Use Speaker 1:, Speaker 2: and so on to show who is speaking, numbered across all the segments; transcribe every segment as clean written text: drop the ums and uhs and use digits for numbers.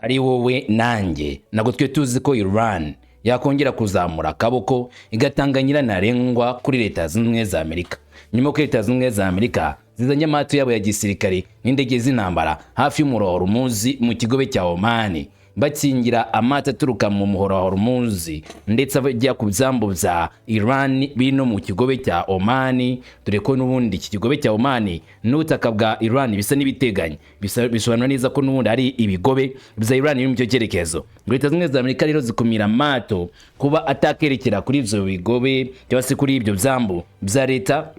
Speaker 1: Ari wowe nanjye, ntabwo twe tuzi ko Iran yakongera kuzamura akaboko igatanga nyirantarengwa kuri Leta Zunze Ubumwe za Amerika, nyuma y'uko Leta Zunze Ubumwe za Amerika zizanye amato yabo ya gisirikare n'indege z'intambara hafi y'umuhora wa Hormuz mu kigobe cya Oman, bakingira amato aturuka mu muhora wa Hormuz ndetse ajya ku byambu bya Iran biri no mu kigobe cya Oman, dore ko n'ubundi iki kigobe cya Oman n'ubutaka bwa Iran bisa n'ibiteganye. Bisobanura neza ko n'ubundi ari ibigobe bya Iran biri mu cyo cyerekezo. Ngo Leta Zunze Ubumwe za Amerika rero zikumira amato kuba atakerekera kuri ibyo bigobe cyangwa se kuri ibyo byambu bya leta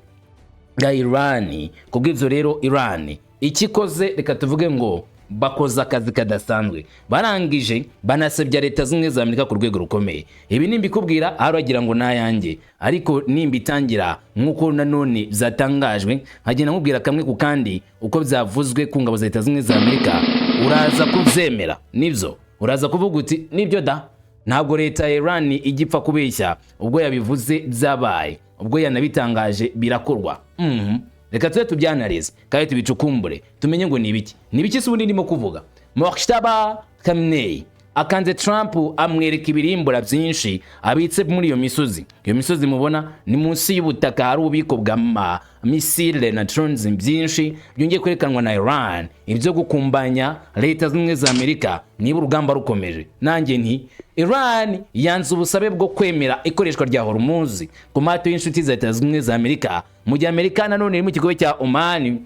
Speaker 1: ya Iran. Kubw'ibyo rero, Iran ikikoze, reka tuvuge ngo bakoze akazi kadasanzwe, barangije banasebya Leta Zunze Ubumwe za Amerika ku rwego rukomeye. Ibi nimbikubwira ahari wagira ngo nayanjye, ariko nimbitangira nk'uko nanone byatangajwe, nkagenda nkubwira kamwe ku kandi uko byavuzwe ku ngabo za Leta Zunze Ubumwe za Amerika, uraza kubyemera. Nibyo, uraza kuvuga uti: "Nibyo da, ntabwo leta ya Iran ijya ipfa kubeshya. Ubwo yabivuze byabaye, ubwo yanabitangaje birakorwa." Reka tube tubyanarize kandi tubicukumbure, tumenye ngo ni ibiki, ni ibiki se ubundi ndimo kuvuga. Mojtaba Khamenei akanze Trump, amwereka ibirimbura byinshi abitse muri iyo misozi. Iyo misozi mubona ni munsi y'ubutaka, hari ububiko bwa ma missile na drones byinshi byongeye kwerekanwa na Iran, ibyo gukumbanya Leta Zunze Ubumwe za Amerika niba urugamba rukomeje. Nanjye nti: Iran yanze ubusabe bwo kwemera ikoreshwa rya Hormuz ku mato y'inshuti za Leta Zunze Ubumwe za Amerika, mu gihe Amerika nanone iri mu kigobe cya Oman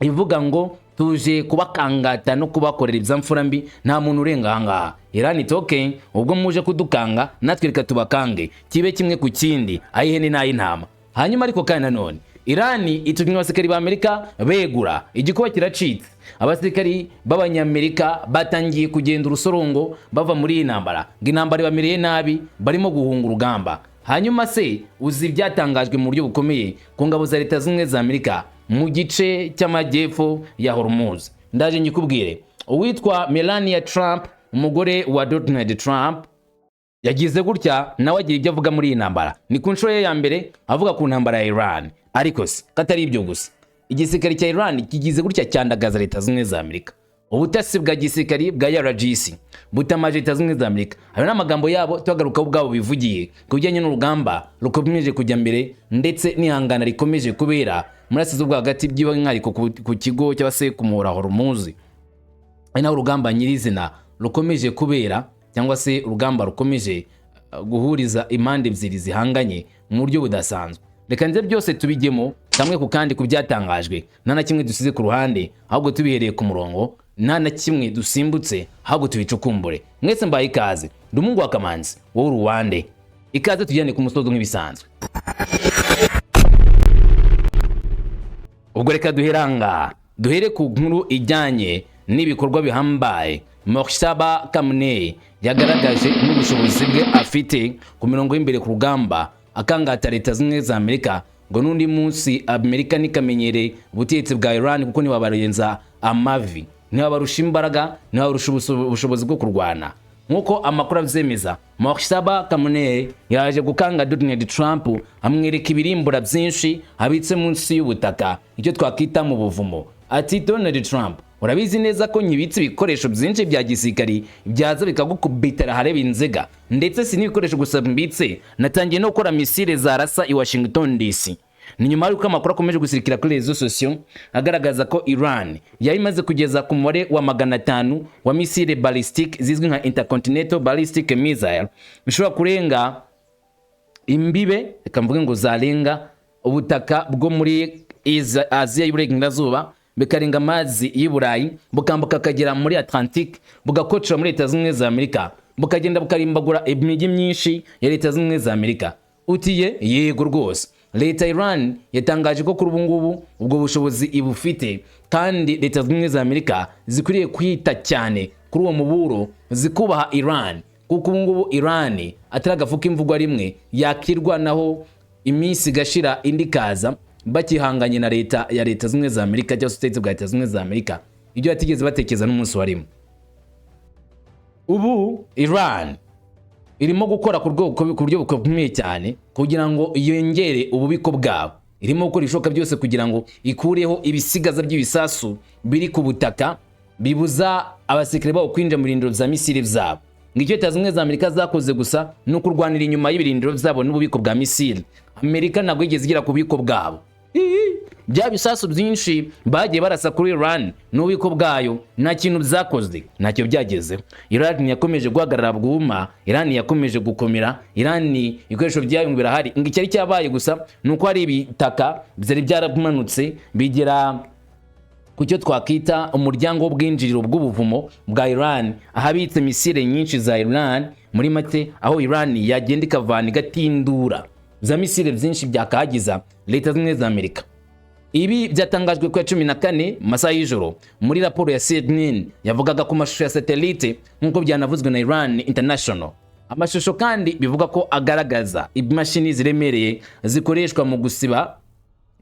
Speaker 1: ivuga ngo tuje kubakangata no kubakorera ibyamfura mbi, nta muntu urenga ahangaha. Iran iti: "Okay, ubwo muje kudukanga, natwe reka tubakange, kibe kimwe ku kindi, ay'ihene n'ay'intama." Hanyuma ariko kandi nanone Iran itumye abasirikari ba Amerika begura, igikuba kiracitse. Abasirikari b'Abanyamerika batangiye kugenda urusorongo bava muri iyi ntambara, ngo intambara ibamereye nabi, barimo guhunga urugamba. Hanyuma se uzi ibyatangajwe mu buryo bukomeye ku ngabo za Leta Zunze Ubumwe za Amerika mu gice cy'amajyepfo ya Hormuz? Ndaje ngikubwire. Uwitwa Melania Trump, umugore wa Donald Trump, yagize gutya nawe agira ibyo avuga muri iyi ntambara. Ni ku nshuro ye ya mbere avuga ku ntambara ya Iran. Ariko se katari ibyo gusa, igisirikare cya Iran kigize gutya cyandagaza Leta Zunze Ubumwe za Amerika. Ubutasi bwa gisirikari bwa IRGC butamaje Leta Zunze Ubumwe za Amerika. Ayo ni amagambo yabo, tuhagarukaho ubwabo bivugiye ku bijyanye n'urugamba rukomeje kujya mbere ndetse n'ihangana rikomeje kubera muri Aziya bwo hagati, by'umwihariko ku kigo cyangwa se ku muhora Hormuz, ari naho urugamba nyirizina rukomeje kubera, cyangwa se urugamba rukomeje guhuriza impande ebyiri zihanganye mu buryo budasanzwe. Reka nze byose tubijyemo kamwe ku kandi ku byatangajwe, nta na kimwe dusize ku ruhande, ahubwo tubihereye ku murongo, nta na kimwe dusimbutse, ahubwo tubicukumbure. Mwese mbaye ikaze. Ndi umuhungu wa Kamanzi, wowe uri uwande? Ikaze, tujyane ku musozo nk'ibisanzwe. Ubwo reka duheranga duhere ku nkuru ijyanye n'ibikorwa bihambaye Mojtaba Khamenei yagaragaje n'ubushobozi bwe afite ku mirongo y'imbere ku rugamba, akangata Leta Zimwe za Amerika ngo n'undi munsi Amerika ntikamenyere ubutegetsi bwa Iran, kuko ntibabarenza amavi, ntibabarusha imbaraga, ntibabarusha ubushobozi bwo kurwana. Nk'uko amakuru abyemeza, Mojtaba Khamenei yaje gukanga Donald Trump, amwereka ibirimbura byinshi abitse munsi y'ubutaka, icyo twakwita mu buvumo. Ati: "Donald Trump, urabizi neza ko nkibitse ibikoresho byinshi bya gisirikari byaza bikagukubitira hareba inzega. Ndetse si n'ibikoresho gusa mbitse, natangiye no gukora missile zarasa i Washington DC." Ni nyuma y'uko amakuru akomeje gusirikira kuri réseaux sociaux agaragaza ko Iran yari imaze kugeza ku mubare wa 500 wa missile ballistic zizwi nka intercontinental ballistic missile, bishobora kurenga imbibe, reka mvuge ngo zarenga ubutaka bwo muri Aziya y'Uburengerazuba, bikarenga amazi y'i Burayi, bukambuka akagera muri Atlantique, bugakocora muri Leta Zunze Ubumwe za Amerika, bukagenda bukarimbagura imijyi myinshi ya Leta Zunze Ubumwe za Amerika. Utiye yego rwose, leta ya Iran yatangaje ko kuri ubu ngubu ubwo bushobozi ibufite, kandi Leta Zunze Ubumwe za Amerika zikwiriye kwita cyane kuri uwo muburo, zikubaha Iran, kuko ubu ngubu Iran atari agafu k'imvugwa rimwe yakirwanaho iminsi igashira indi ikaza bakihanganye na leta ya Leta Zunze Ubumwe za Amerika cyangwa se ubutegetsi bwa Leta Zunze Ubumwe za Amerika, ibyo batigeze batekereza n'umunsi wa rimwe. Ubu Iran irimo gukora ku rwego, ku buryo bukomeye cyane kugira ngo yongere ububiko bwabo. Irimo gukora ibishoboka byose kugira ngo ikureho ibisigaza by'ibisasu biri ku butaka. Bibuza abasirikare babo kwinjira mu birindiro bya misile byabo. Ngo icyo Leta Zunze Ubumwe za Amerika zakoze gusa ni ukurwanira inyuma y'ibirindiro byabo n'ububiko bwa misile. Amerika ntabwo yigeze igera ku bubiko bwabo. Ii, bya bisasu byinshi bagiye barasa kuri Iran n'ububiko bwayo, nta kintu byakoze, ntacyo byagezeho. Iran yakomeje guhagarara bwuma, Iran yakomeje gukomera, Iran ibikoresho byayo ngo birahari. Ngo icyari cyabaye gusa ni uko hari ibitaka byari byaramanutse bigera ku cyo twakita umuryango w'ubwinjiriro bw'ubuvumo bwa Iran, ahabitse misile nyinshi za Iran. Muri make, aho Iran yagenda ikavana, igatindura za misile byinshi byakahagiza Leta Zunze Ubumwe za Amerika. Ibi byatangajwe ku ya 14 mu masaha y'ijoro muri raporo ya CNN yavugaga ku mashusho ya satellite, nk'uko byanavuzwe na Iran International. Amashusho kandi bivuga ko agaragaza imashini ziremereye zikoreshwa mu gusiba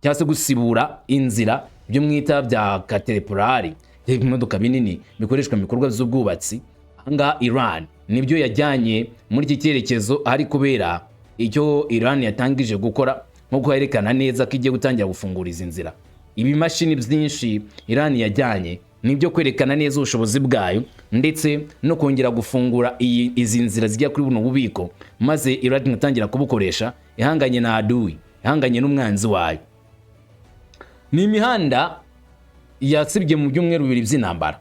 Speaker 1: cyangwa se gusibura inzira, byo mwita bya Caterpillar, ibimodoka binini bikoreshwa mu bikorwa by'ubwubatsi. Ahangaha Iran nibyo yajyanye muri iki cyerekezo ahari kubera icyo Iran yatangije gukora, nk'uko yerekana neza ko igiye gutangira gufungura izi nzira. Ibimashini byinshi Iran yajyanye nibyo kwerekana neza ubushobozi bwayo, ndetse no kongera gufungura izi nzira zijya kuri buno bubiko, maze Iran igatangira kubukoresha ihanganye na adui, ihanganye n'umwanzi wayo. Ni imihanda yasibye mu byumweru 2 by'intambara.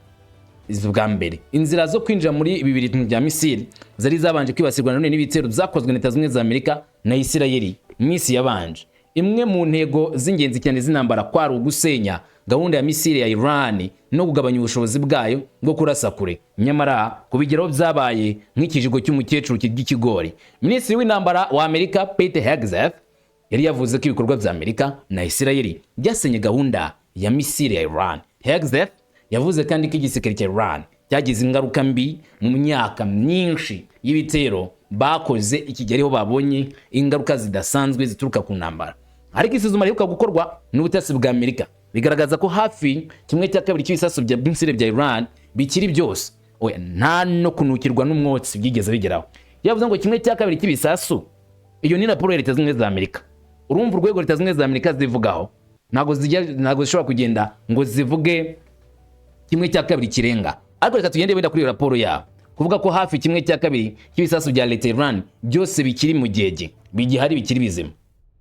Speaker 1: Izi bwa mbere inzira zo kwinjira muri ibi birindiro bya misile zari zabanje kwibasirwa nanone n'ibitero byakozwe na Leta Zunze Ubumwe za Amerika na Isirayeli mu minsi yabanje. Imwe mu ntego z'ingenzi cyane z'intambara kwari ugusenya gahunda ya misile ya Iran no kugabanya ubushobozi bwayo bwo kurasa kure. Nyamara kubigeraho byabaye nk'ikijigo cy'umukecuru kirya ikigori. Minisitiri w'intambara wa Amerika, Pete Hegseth, yari yavuze ko ibikorwa bya Amerika na Isirayeli byasenye gahunda ya misile ya Iran. Hegseth yavuze kandi ko igisirikare cya Iran cyagize ingaruka mbi mu myaka myinshi y'ibitero bakoze iki gihe, ariho babonye ingaruka zidasanzwe zituruka ku ntambara. Ariko isuzuma riheruka gukorwa n'ubutasi bwa Amerika bigaragaza ko hafi kimwe cya kabiri cy'ibisasu bya misile bya Iran bikiri byose. Oya, nta no kunukirwa n'umwotsi byigeze bigeraho. Yavuze ngo kimwe cya kabiri cy'ibisasu. Iyo ni raporo ya Leta Zunze Ubumwe za Amerika. Urumva urwego Leta Zunze Ubumwe za Amerika zivugaho, ntabwo zijya, ntabwo zishobora kugenda ngo zivuge kimwe cya kabiri kirenga. Ariko reka tugende wenda kuri iyo raporo yabo, kuvuga ko hafi kimwe cya kabiri cy'ibisasu bya leta Iran byose bikiri mu gege, bigihari, bikiri bizima.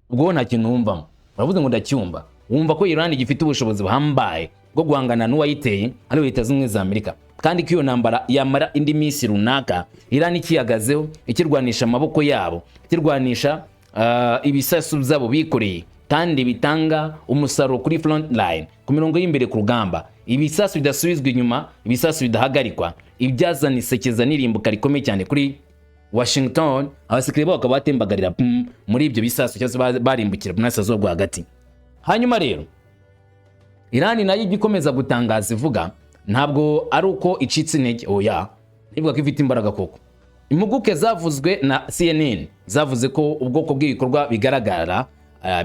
Speaker 1: Ubwo nta kintu wumvamo? Uravuze ngo ndacyumva. Wumva ko Iran gifite ubushobozi buhambaye bwo guhangana n'uwayiteye, ari Leta Zunze Ubumwe za Amerika, kandi ko iyo ntambara yamara indi minsi runaka Iran ikihagazeho, ikirwanisha amaboko yabo, ikirwanisha ibisasu byabo bikoreye, kandi bitanga umusaruro kuri front line, ku mirongo y'imbere ku rugamba, ibisasu bidasubizwa inyuma, ibisasu bidahagarikwa, ibyazana isekeza n'irimbuka rikomeye cyane kuri Washington. Abasirikare babo bakaba batembagarira muri ibyo bisasu cyangwa se barimbukira mu burasirazuba bwo hagati. Hanyuma rero Iran nayo ijya ikomeza gutangaza ivuga, ntabwo ari uko icitse intege, oya, ivuga ko ifite imbaraga koko. Impuguke zavuzwe na CNN zavuze ko ubwoko bw'ibikorwa bigaragara,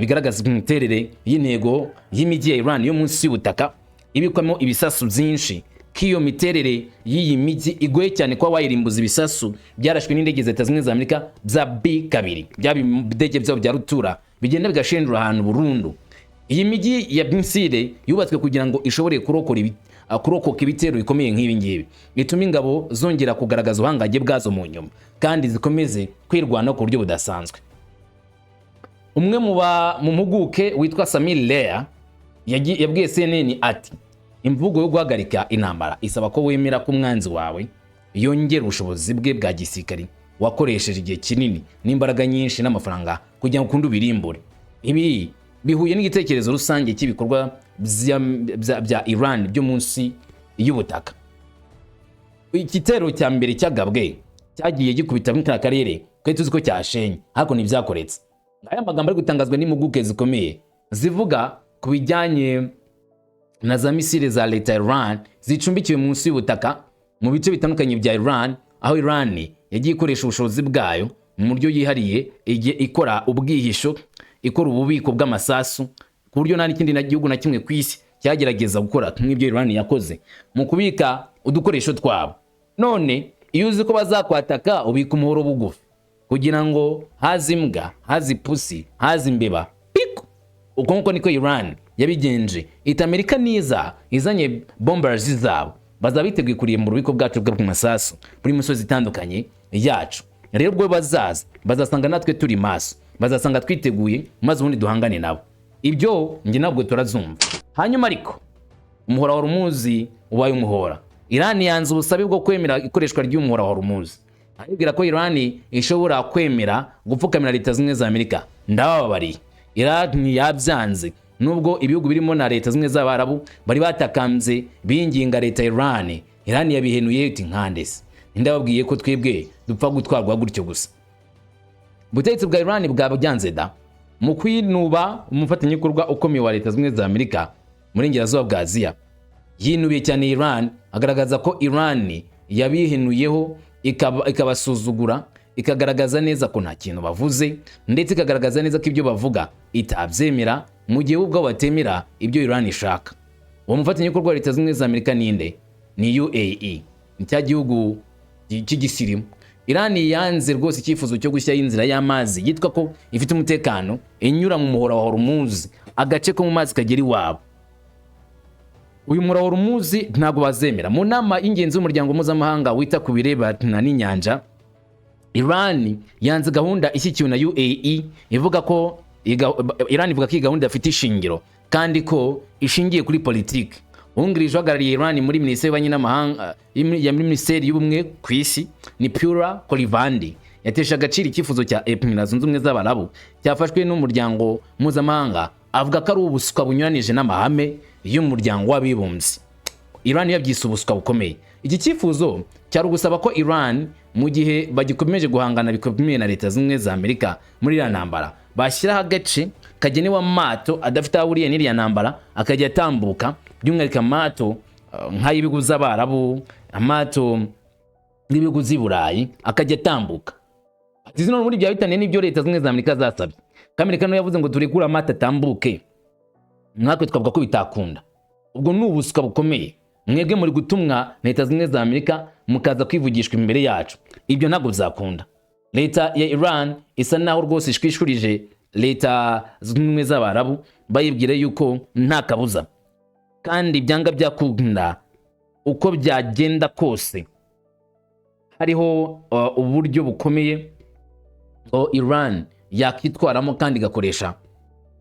Speaker 1: bigaragaza imiterere y'intego y'imijyi ya Iran yo munsi y'ubutaka ibikwamo ibisasu byinshi, ko iyo miterere y'iyi mijyi igoye cyane kuba wayirimbuza ibisasu byarashwe n'indege za Leta Zunze Ubumwe za Amerika bya B2, bya bidege byabo bya rutura bigenda bigashendura ahantu burundu. Iyi mijyi ya misile yubatswe kugira ngo ishobore kurokoka ibitero bikomeye nk'ibi ngibi, bituma ingabo zongera kugaragaza ubuhangange bwazo mu nyuma kandi zikomeze kwirwanaho ku buryo budasanzwe. Umwe mu mpuguke witwa Samir Lea yabwiye CNN ati: "Imvugo yo guhagarika intambara isaba ko wemera ko umwanzi wawe yongera ubushobozi bwe bwa gisirikari wakoresheje igihe kinini n'imbaraga nyinshi n'amafaranga kugira ngo ukunde ubirimbure." Ibi bihuye n'igitekerezo rusange cy'ibikorwa bya Iran byo munsi y'ubutaka. Igitero cya mbere cyagabwe cyagiye gikubita muri kariya karere twari tuzi ko cyashenye, ariko ntibyakoretse. Aya magambo ari gutangazwa n'impuguke zikomeye zivuga ku bijyanye na za misile za leta ya Iran zicumbikiwe munsi y'ubutaka mu bice bitandukanye bya Iran, aho Iran yagiye ikoresha ubushobozi bwayo mu buryo yihariye, igiye ikora ubwihisho, ikora ububiko bw'amasasu, ku buryo nta n'ikindi gihugu na kimwe ku isi cyagerageza gukora nk'ibyo Iran yakoze mu kubika udukoresho twabo. None iyo uzi ko bazakwataka, ubika umuhoro bugufi kugira ngo haze imbwa, haze ipusi, haze imbeba, piko. Uko nguko niko Iran yabigenje. Ita Amerika niza izanye bombers zabo, Bazaba biteguye kurimbura ububiko bwacu bw'amasasu buri misozi itandukanye yacu. Rero ubwo bazaza, bazasanga natwe turi maso, bazasanga twiteguye, maze ubundi duhangane nabo. Ibyo njye ntabwo turazumva. Hanyuma ariko umuhora wa Hormuz ubaye umuhora. Iran yanze ubusabe bwo kwemera ikoreshwa ry'umuhora wa Hormuz. Aribwira ko Iran ishobora kwemera gupfukamira Leta Zimwe za Amerika. Ndabababariye, Iran yabyanze, nubwo ibihugu birimo na Leta Zimwe z'Abarabu bari batakambye binginga leta ya Iran. Iran yabihenuye iti: "Nkande se, ndababwiye ko twebwe dupfa gutwarwa gutyo gusa?" Ubutegetsi bwa Iran bwabyanze da. Mu kwinuba umufatanyabikorwa ukomeye wa Leta Zimwe za Amerika muri Burengerazuba bwa Aziya yinubiye cyane Iran, agaragaza ko Iran yabihenuyeho, ikabasuzugura, ikagaragaza neza ko nta kintu bavuze, ndetse ikagaragaza neza ko ibyo bavuga itabyemera mu gihe bo ubwabo batemera ibyo Iran ishaka. Uwo mufatanyabikorwa wa Leta Zunze Ubumwe za Amerika ninde? Ni UAE, ni cya gihugu cy'igisirimu. Iran yanze rwose icyifuzo cyo gushyiraho inzira y'amazi yitwa ko ifite umutekano inyura mu muhora wa Hormuz, agace ko mu mazi kagera iwabo. Uyu muhora wa Hormuz ntabwo bazemera. Mu nama y'ingenzi y'umuryango mpuzamahanga wita ku birebana n'inyanja, Iran yanze gahunda ishyigikiwe na UAE. Ivuga ko Iran ivuga ko iyi gahunda ifite ishingiro kandi ko ishingiye kuri politiki. Uwungirije uhagarariye Iran muri minisiteri y'ububanyi n'amahanga ya minisiteri y'ubumwe ku isi ni Pura Kolivandi, yatesha agaciro icyifuzo cya Emira Zunze Ubumwe z'Abarabu cyafashwe n'umuryango mpuzamahanga, avuga ko ari ubuswa bunyuranije n'amahame y'Umuryango w'Abibumbye. Iran yabyise ubuswa bukomeye. Iki cyifuzo cyari ugusaba ko Iran, mu gihe bagikomeje guhangana bikomeye na Leta Zunze Ubumwe za Amerika muri iriya ntambara, bashyiraho agace kagenewe amato adafite aho ahuriye n'iriya ntambara akajya atambuka, by'umwihariko amato nk'ay'ibihugu z'Abarabu, amato y'ibihugu z'i Burayi akajya atambuka. Ati zino muri bya bitaniye n'ibyo Leta Zunze Ubumwe za Amerika zasabye. Kandi Amerika nayo yavuze ngo turekure amato atambuke, natwe twavuga ko bitakunda. Ubwo ni ubuswa bukomeye. Mwebwe muri gutumwa na Leta Zunze Ubumwe za Amerika, mukaza kwivugishwa imbere yacu, ibyo ntabwo bizakunda. Leta ya Iran isa naho rwose ishwishurije Leta Zunze Ubumwe z'Abarabu, bayibwira yuko nta kabuza kandi byanga byakunda, uko byagenda kose, hariho uburyo bukomeye ngo Iran yakitwaramo kandi igakoresha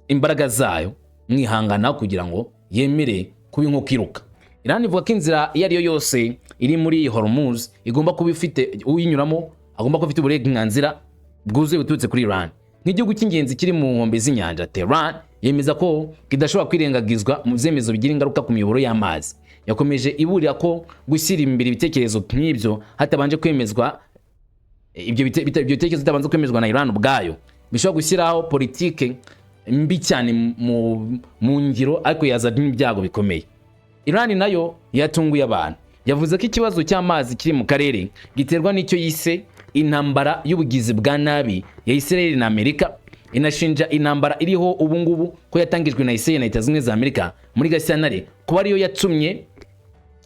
Speaker 1: imbaraga zayo mwihangana kugira ngo yemere kuba inkoko iruka. Iran ivuga ko inzira iyo ari yo yose iri muri Hormuz igomba kuba ifite uyinyuramo, agomba kuba afite uburenganzira bwuzuye buturutse kuri Iran. Nk'igihugu cy'ingenzi kiri mu nkombe z'inyanja, Tehran yemeza ko kidashobora kwirengagizwa mu byemezo bigira ingaruka ku miyoboro y'amazi. Yakomeje iburira ko gushyira imbere ibitekerezo nk'ibyo hatabanje kwemezwa, ibyo bitekerezo bitabanza kwemezwa na Iran ubwayo, bishobora gushyiraho politike mbi cyane mu ngiro, ariko yazana n'ibyago bikomeye. Iran nayo yatunguye abantu, yavuze ko ikibazo cy'amazi kiri mu karere giterwa n'icyo yise intambara y'ubugizi bwa nabi ya Israel na Amerika, inashinja intambara iriho ubu ngubu ko yatangijwe na Israel na Leta Zunze Ubumwe za Amerika muri Gashyantare kuba ariyo yatumye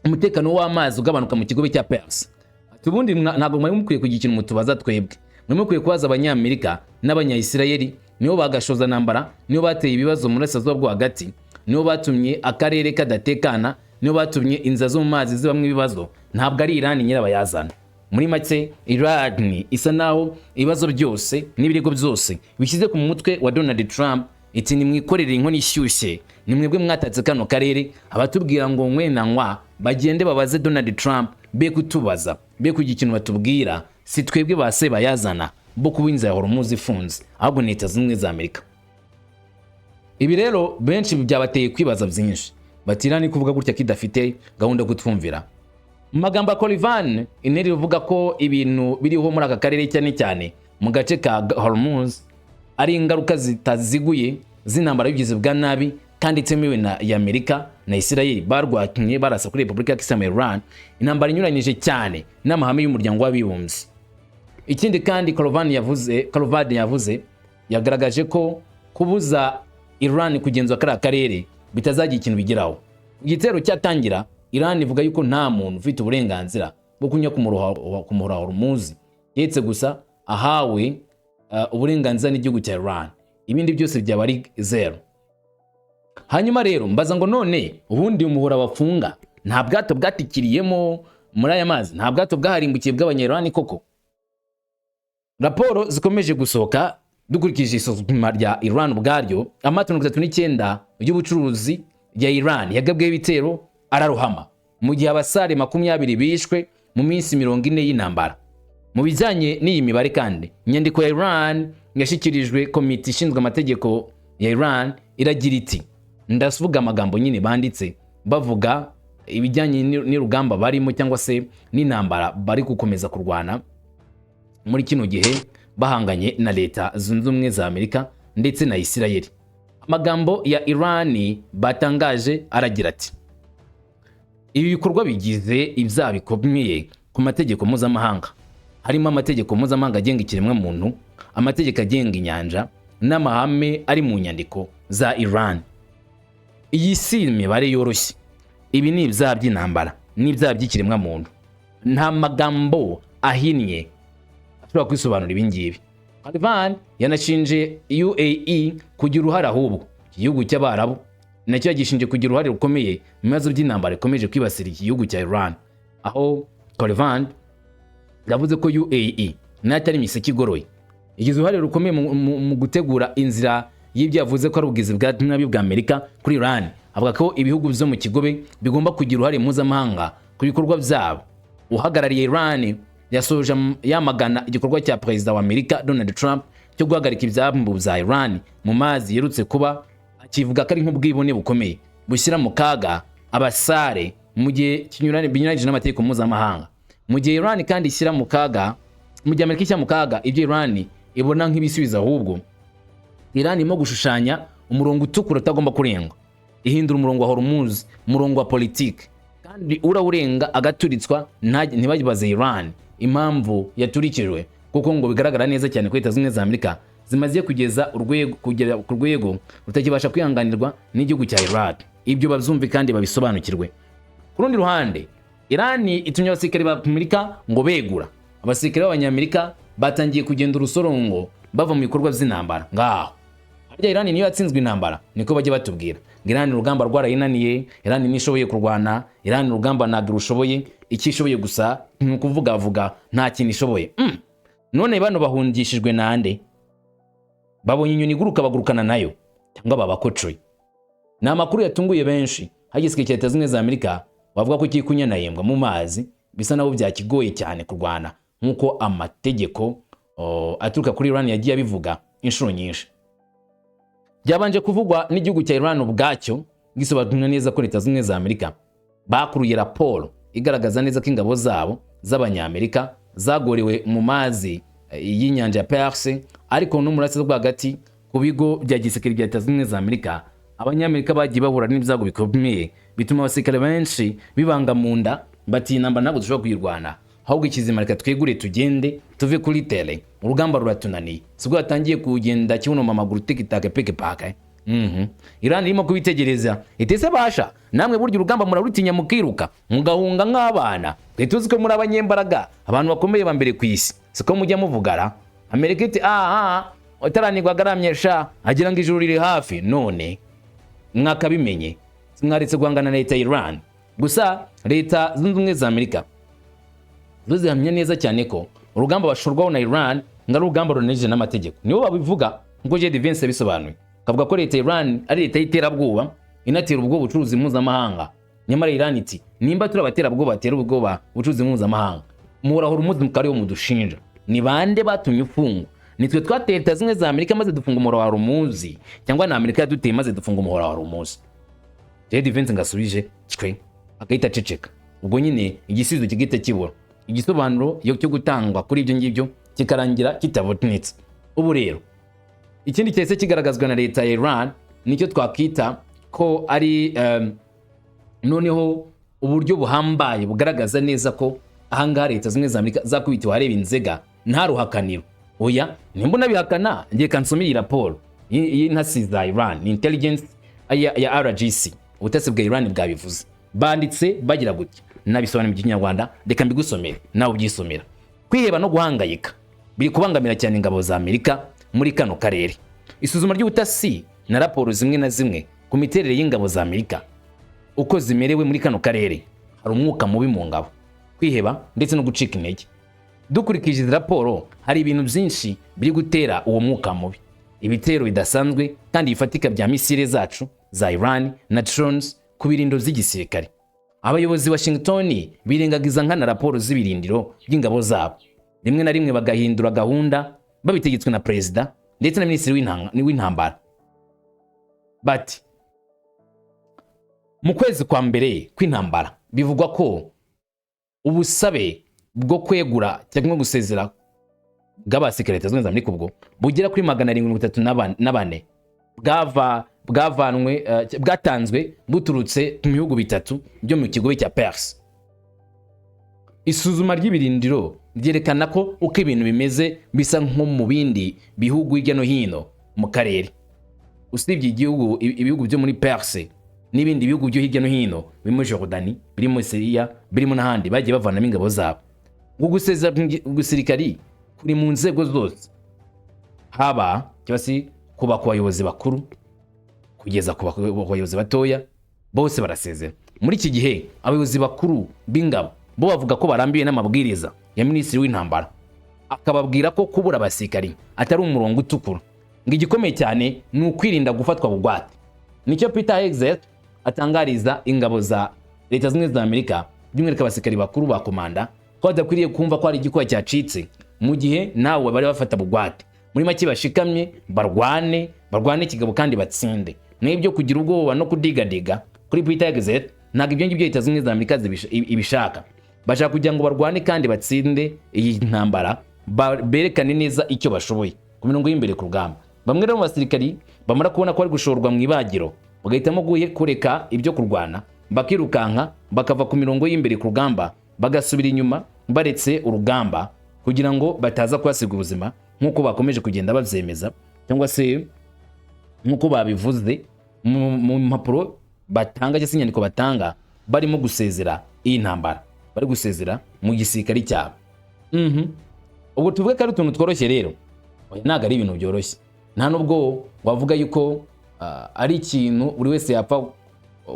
Speaker 1: umutekano w'amazi ugabanuka mu kigobe cya Perse. Ati ubundi ntabwo mwari mukwiye kugira ikintu mutubaza twebwe, mwari mukwiye kubaza Abanyamerika n'Abanyayisirayeli, nibo bagashoza ntambara, nibo bateye ibibazo mu Burasirazuba bwo Hagati, nibo batumye akarere kadatekana, nibo batumye inzira zo mu mazi zibamo ibibazo, ntabwo ari Iran nyirabayazana. Muri make, Iran isa naho ibibazo byose n'ibirego byose bishyize ku mutwe wa Donald Trump, iti nimwikorere inkono ishyushye, ni mwebwe mwatatse kano karere. Abatubwira ngo nkwe na nkwa bagende babaze Donald Trump, be kutubaza, be kugira ikintu batubwira. Si twebwe ba sebayazana bo kuba inzira ya Hormuz ifunze, ahubwo ni Leta Zunze Ubumwe za Amerika. Ibi rero benshi byabateye kwibaza byinshi, bati Iran kuvuga gutya ko idafite gahunda yo kutwumvira. Mu magambo ya Kolivan, interi ivuga ko ibintu biriho muri aka karere, cyane cyane mu gace ka Hormuz, ari ingaruka zitaziguye z'intambara y'ubugizi bwa nabi kandi itemewe na ya Amerika na Israel barwanye barasa kuri Repubulika ya Kisilamu ya Iran, intambara inyuranyije cyane n'amahame y'Umuryango w'Abibumbye. Ikindi kandi Kolovan yavuze, yagaragaje ko kubuza Iran kugenzura kariya karere bitazagira ikintu bigeraho. Igitero cyatangira, Iran ivuga yuko nta muntu ufite uburenganzira bwo kunyura ku muhora wa Hormuz keretse gusa ahawe uburenganzira n'igihugu cya Iran, ibindi byose byaba ari zero. Hanyuma rero mbaza ngo none ubundi umuhora bafunga Nta bwato bwatikiriyemo muri aya mazi, nta bwato bwaharimbukiye bw'Abanyayirani koko. Raporo zikomeje gusohoka, dukurikije isuzuma rya Iran ubwaryo, amato 39 y'ubucuruzi ya Iran yagabweho ibitero ararohama, mu gihe abasare 20 bishwe mu minsi 40 y'intambara. Mu bijyanye n'iyi mibare kandi, inyandiko ya Iran yashyikirijwe komite ishinzwe amategeko ya Iran iragira iti, ndavuga amagambo nyine banditse bavuga ibijyanye n'urugamba barimo cyangwa se n'intambara bari gukomeza kurwana muri kino gihe bahanganye na Leta Zunze Ubumwe za Amerika ndetse na Isirayeli. Amagambo ya Iran batangaje aragira ati: "Ibi bikorwa bigize ibyaha bikomeye ku mategeko mpuzamahanga, harimo amategeko mpuzamahanga agenga ikiremwamuntu, amategeko agenga inyanja n'amahame ari mu nyandiko za Iran." Iyi si imibare yoroshye, ibi ni ibyaha by'intambara n'ibyaha by'ikiremwamuntu. Nta magambo ahinnye ashobora kwisobanura ibi ngibi. Iran yanashinje UAE kugira uruhare, ahubwo iki gihugu cy'Abarabu nacyo yagishinje kugira uruhare rukomeye mu bibazo by'intambara ikomeje kwibasira iki gihugu cya Iran, aho Kolyvan yavuze ko UAE nayo atari imiseke igoroye, igize uruhare rukomeye mu gutegura inzira y'ibyo yavuze ko ari ubugizi bwa nabi bwa Amerika kuri Iran. Avuga ko ibihugu byo mu kigobe bigomba kugira uruhare mpuzamahanga ku bikorwa byabo. Uhagarariye Iran yasoje yamagana igikorwa cya perezida wa Amerika Donald Trump cyo guhagarika ibyambu bya Iran mu mazi yerutse kuba, akivuga ko ari nk'ubwibone bukomeye bushyira mu kaga abasare mu gihe binyuranyije n'amategeko mpuzamahanga. Mu gihe Iran kandi ishyira mu kaga, mu gihe Amerika ishyira mu kaga ibyo Iran ibona nk'ibisubizo, ahubwo Iran irimo gushushanya umurongo utukura utagomba kurengwa, ihindura umurongo wa Hormuz umurongo wa politiki, kandi urawurenga agaturitswa, ntibabaze Iran impamvu yaturikijwe, kuko ngo bigaragara neza cyane ko Leta Zunze Ubumwe za Amerika zimaze kugeza urwego kugera ku rwego rutakibasha kwihanganirwa n'igihugu cya Iran. Ibyo babyumve kandi babisobanukirwe. Ku rundi ruhande, Iran itumye abasirikare ba Amerika ngo begura. Abasirikare b'Abanyamerika batangiye kugenda urusorongo bava mu bikorwa by'intambara. Ngaho harya Iran niyo yatsinzwe intambara? Niko bajya batubwira ngo Iran urugamba rwarayinaniye, Iran ntishoboye kurwana, Iran urugamba ntabwo rushoboye, icyo ishoboye gusa ni ukuvugavuga, nta kintu ishoboye. None bano bahungishijwe nande? Babonye inyoni iguruka bagurukana nayo, cyangwa babakocoye? Ni amakuru yatunguye benshi. Hagizwe cya Leta Zunze za Amerika bavuga ko kiri mu mazi, bisa nabo byakigoye cyane kurwana nk'uko amategeko aturuka kuri Iran yagiye abivuga inshuro nyinshi. Byabanje kuvugwa n'igihugu cya Iran ubwacyo, gisobanura neza ko Leta Zunze za Amerika bakuruye raporo igaragaza neza ko ingabo zabo z'Abanyamerika zagorewe mu mazi y'inyanja ya Perse, ariko no mu burasirazuba hagati ku bigo bya gisirikare bya Leta Zunze za Amerika. Abanyamerika bagiye bahura n'ibyago bikomeye, bituma abasirikare benshi bibanga mu nda bati: "Intambara ntabwo dushobora kuyirwana, ahubwo ikizima reka twegure tugende tuve kuri terrain, urugamba ruratunaniye." Sibwo yatangiye kugenda kibuno amaguru tikitaka peke paka. Iran irimo kubitegereza itese basha namwe burya urugamba murarutinya mukiruka mugahunga nk'abana. Twe tuzi ko muri abanyembaraga, abantu bakomeye ba mbere ku isi, siko mujya muvugara? Amerika iti: "Aha utaranigwa agaramye sha agira ngo ijuru riri hafi." None mwakabimenye, mwaretse guhangana na leta ya Iran. Gusa Leta Zunze Ubumwe za Amerika zo zihamya neza cyane ko urugamba bashorwaho na Iran ngo ari urugamba runejeje n'amategeko. Nibo babivuga nk'uko JD Vance yabisobanuye, akavuga ko leta ya Iran ari leta y'iterabwoba inatera ubwoba ubucuruzi mpuzamahanga. Nyamara Iran iti: "Nimba turi abaterabwoba batera ubwoba ubucuruzi mpuzamahanga, murahora umuzi mukaba ariwo mudushinja. Ni bande batumye ufungwa? Nitwe twateye Leta Zimwe za Amerika maze dufunga umuhora wa Hormuz, cyangwa ni Amerika yaduteye maze dufunga umuhora wa Hormuz?" JD Vance ngasubije cwe agahita aceceka. Ubwo nyine igisubizo kigahita kibura, igisobanuro cyo gutangwa kuri ibyo ngibyo kikarangira kitabonetse. Ubu rero ikindi cyahise kigaragazwa na leta ya Iran nicyo twakwita ko ari noneho uburyo buhambaye bugaragaza neza ko ahangaha Leta Zimwe za Amerika zakubitiwe ahareba inzega, nta ruhakaniro. Oya, nimba unabihakana, ngiye kansome iyi raporo y'intasi za Iran, ni intelligence ya IRGC, ubutasi bwa Iran bwabivuze. Banditse bagira gutya, nabisobanura mu Kinyarwanda, reka mbigusomere nawe ubyisomera: "Kwiheba no guhangayika biri kubangamira cyane ingabo za Amerika muri kano karere. Isuzuma ry'ubutasi na raporo zimwe na zimwe ku miterere y'ingabo za Amerika uko zimerewe muri kano karere Hari umwuka mubi mu ngabo, kwiheba ndetse no gucika intege. Dukurikije izi raporo, hari ibintu byinshi biri gutera uwo mwuka mubi: ibitero bidasanzwe kandi bifatika bya misile zacu za Iran na drones ku birindiro by'igisirikare. Abayobozi Washington birengagiza nkana raporo z'ibirindiro by'ingabo zabo, rimwe na rimwe bagahindura gahunda babitegetswe na perezida ndetse na minisitiri w'intambara. Bati mu kwezi kwa mbere kw'intambara bivugwa ko ubusabe bwo kwegura cyangwa gusezera bw'abasirikare Leta Zunze Ubumwe za Amerika ubwo bugera kuri 734 bwavanwe bwatanzwe buturutse mu bihugu bitatu byo mu kigobe cya Perse. Isuzuma ry'ibirindiro ryerekana ko uko ibintu bimeze bisa nko mu bindi bihugu hirya no hino mu karere, usibye igihugu ibihugu byo muri Perse n'ibindi bihugu byo hirya no hino birimo Jordani, birimo Syria, birimo n'ahandi bagiye bavanamo ingabo zabo. Ngo gusezera gisirikari kuri mu nzego zose, haba cyangwa se kuba ku bayobozi bakuru kugeza ku bayobozi batoya, bose barasezera. Muri iki gihe abayobozi bakuru b'ingabo bo bavuga ko barambiwe n'amabwiriza ya minisitiri w'intambara, akababwira ko kubura abasirikari atari umurongo utukura, ngo igikomeye cyane ni ukwirinda gufatwa bugwate. Nicyo Peter Hegseth atangariza ingabo za Leta Zunze Ubumwe za Amerika, by'umwihariko abasirikari bakuru ba komanda, ko badakwiriye kumva ko hari igikuba cyacitse mu gihe nawe bari bafata bugwate. Muri make bashikamye barwane, barwane ikigabo kandi batsinde. N'ibyo kugira ubwoba no kudigadiga kuri Peter Hegseth, ntabwo ibyo ngibyo Leta Zunze Ubumwe za Amerika ibishaka. Bashaka kugira ngo barwane kandi batsinde iyi ntambara, berekane neza icyo bashoboye ku mirongo y'imbere ku rugamba. Bamwe rero mu basirikari bamara kubona ko bari gushorwa mu ibagiro, bagahitamo kureka ibyo kurwana, bakirukanka bakava ku mirongo y'imbere ku rugamba, bagasubira inyuma baretse urugamba kugira ngo bataza kuhasiga ubuzima, nk'uko bakomeje kugenda babyemeza cyangwa se nk'uko babivuze mu mpapuro batanga cyangwa se inyandiko batanga barimo gusezera iyi ntambara, bari gusezera mu gisirikare cyabo. Ubwo tuvuge ko ari utuntu tworoshye rero? Oya, ntabwo ari ibintu byoroshye. Nta nubwo wavuga yuko ari ikintu buri wese yapfa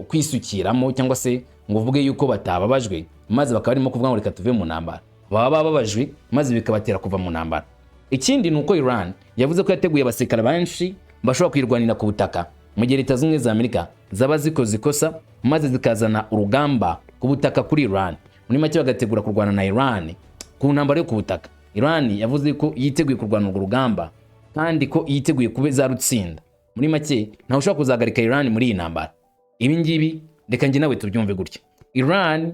Speaker 1: kwisukiramo, cyangwa se ngo uvuge yuko batababajwe maze bakaba barimo kuvuga ngo reka tuve mu ntambara. Baba bababajwe maze bikabatera kuva mu ntambara. Ikindi ni uko Iran yavuze ko yateguye abasirikare benshi bashobora kuyirwanira ku butaka mu gihe Leta Zunze Ubumwe za Amerika zaba zikoze ikosa maze zikazana urugamba ku butaka kuri Iran. Muri make bagategura kurwana na Iran ku ntambara yo ku butaka. Iran yavuze ko yiteguye kurwana urwo rugamba kandi ko yiteguye kuba izarutsinda. Muri make ntawe ushobora kuzahagarika Iran muri iyi ntambara. Ibi ngibi reka njye nawe tubyumve gutya: Iran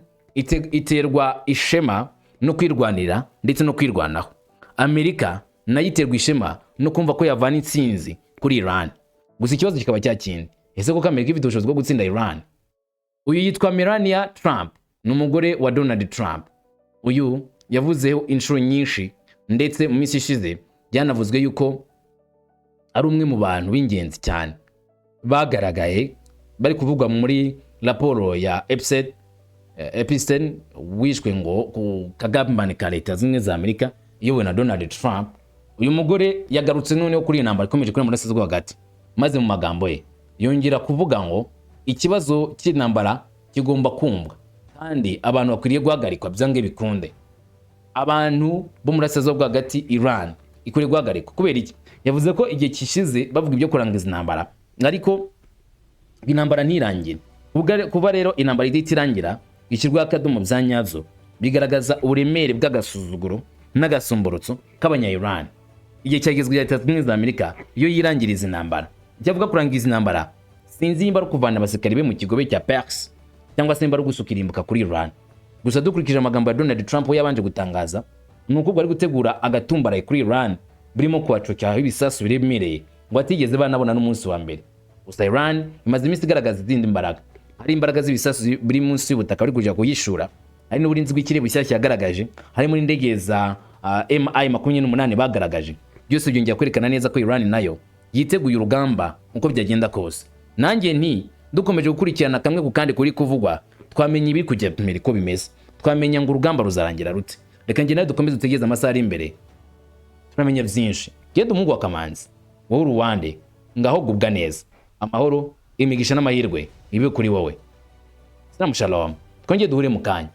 Speaker 1: iterwa ishema no kwirwanira ndetse no kwirwanaho. Amerika nayo iterwa ishema no kumva ko yavana intsinzi kuri Iran. Gusa ikibazo kikaba cya kindi: ese koko Amerika ifite ubushobozi bwo gutsinda Iran? Uyu yitwa Melania Trump, ni umugore wa Donald Trump. Uyu yavuzeho inshuro nyinshi, ndetse mu minsi ishize byanavuzwe yuko ari umwe mu bantu b'ingenzi cyane bagaragaye bari kuvugwa muri raporo ya Epstein wishwe ngo ku kagambane ka Leta Zunze Ubumwe za Amerika iyobowe na Donald Trump. Uyu mugore yagarutse noneho kuri iyi ntambara ikomeje kuri Burasirazuba hagati, maze mu magambo ye yongera kuvuga ngo ikibazo cy'intambara kigomba kumvwa kandi abantu bakwiriye guhagarikwa byange bikunde. Abantu bo muri Burasirazuba bwo hagati, Iran ikwiriye guhagarikwa. Kubera iki? Yavuze ko igihe kishize bavuga ibyo kurangiza intambara, ariko intambara ntirangire. Kuba rero intambara idahita irangira, ishyirwaho akadomo bya nyabyo, bigaragaza uburemere bw'agasuzuguro n'agasomborotso k'abanya Iran. Igihe cyagezwe Leta Zunze Ubumwe za Amerika iyo yirangiriza intambara. Icyo avuga kurangiza intambara, sinzi nimba ari ukuvana abasirikari be mu kigobe cya Perse cyangwa se nimba ari ugusuka irimbuka kuri Iran. Gusa dukurikije amagambo ya Donald Trump we yabanje gutangaza, ni uko bari gutegura agatumbaraye kuri Iran, burimo kubacocyaho ibisasu biremereye ngo batigeze banabona n'umunsi wa mbere. Gusa Iran imaze iminsi igaragaza izindi mbaraga. Hari imbaraga z'ibisasu biri munsi y'ubutaka bari kujya kuyishura, hari n'uburinzi bw'ikirere bushyashya yagaragaje, harimo n'indege za Mi 28 bagaragaje. Byose byongera kwerekana neza ko Iran nayo yiteguye urugamba uko byagenda kose. Nanjye nti dukomeje gukurikirana kamwe ku kandi kuri kuvugwa, twamenya ibiri kujya mbere ko bimeze, twamenya ngo urugamba ruzarangira rute. Reka njye nawe dukomeze dutegereze amasaha ari imbere, turamenya byinshi. Genda umuhungu wa Kamanzi, wowe uruwande ngaho, gubwa neza, amahoro, imigisha n'amahirwe ibe kuri wowe. Salamu, shalom. Twongere duhure mu kanya.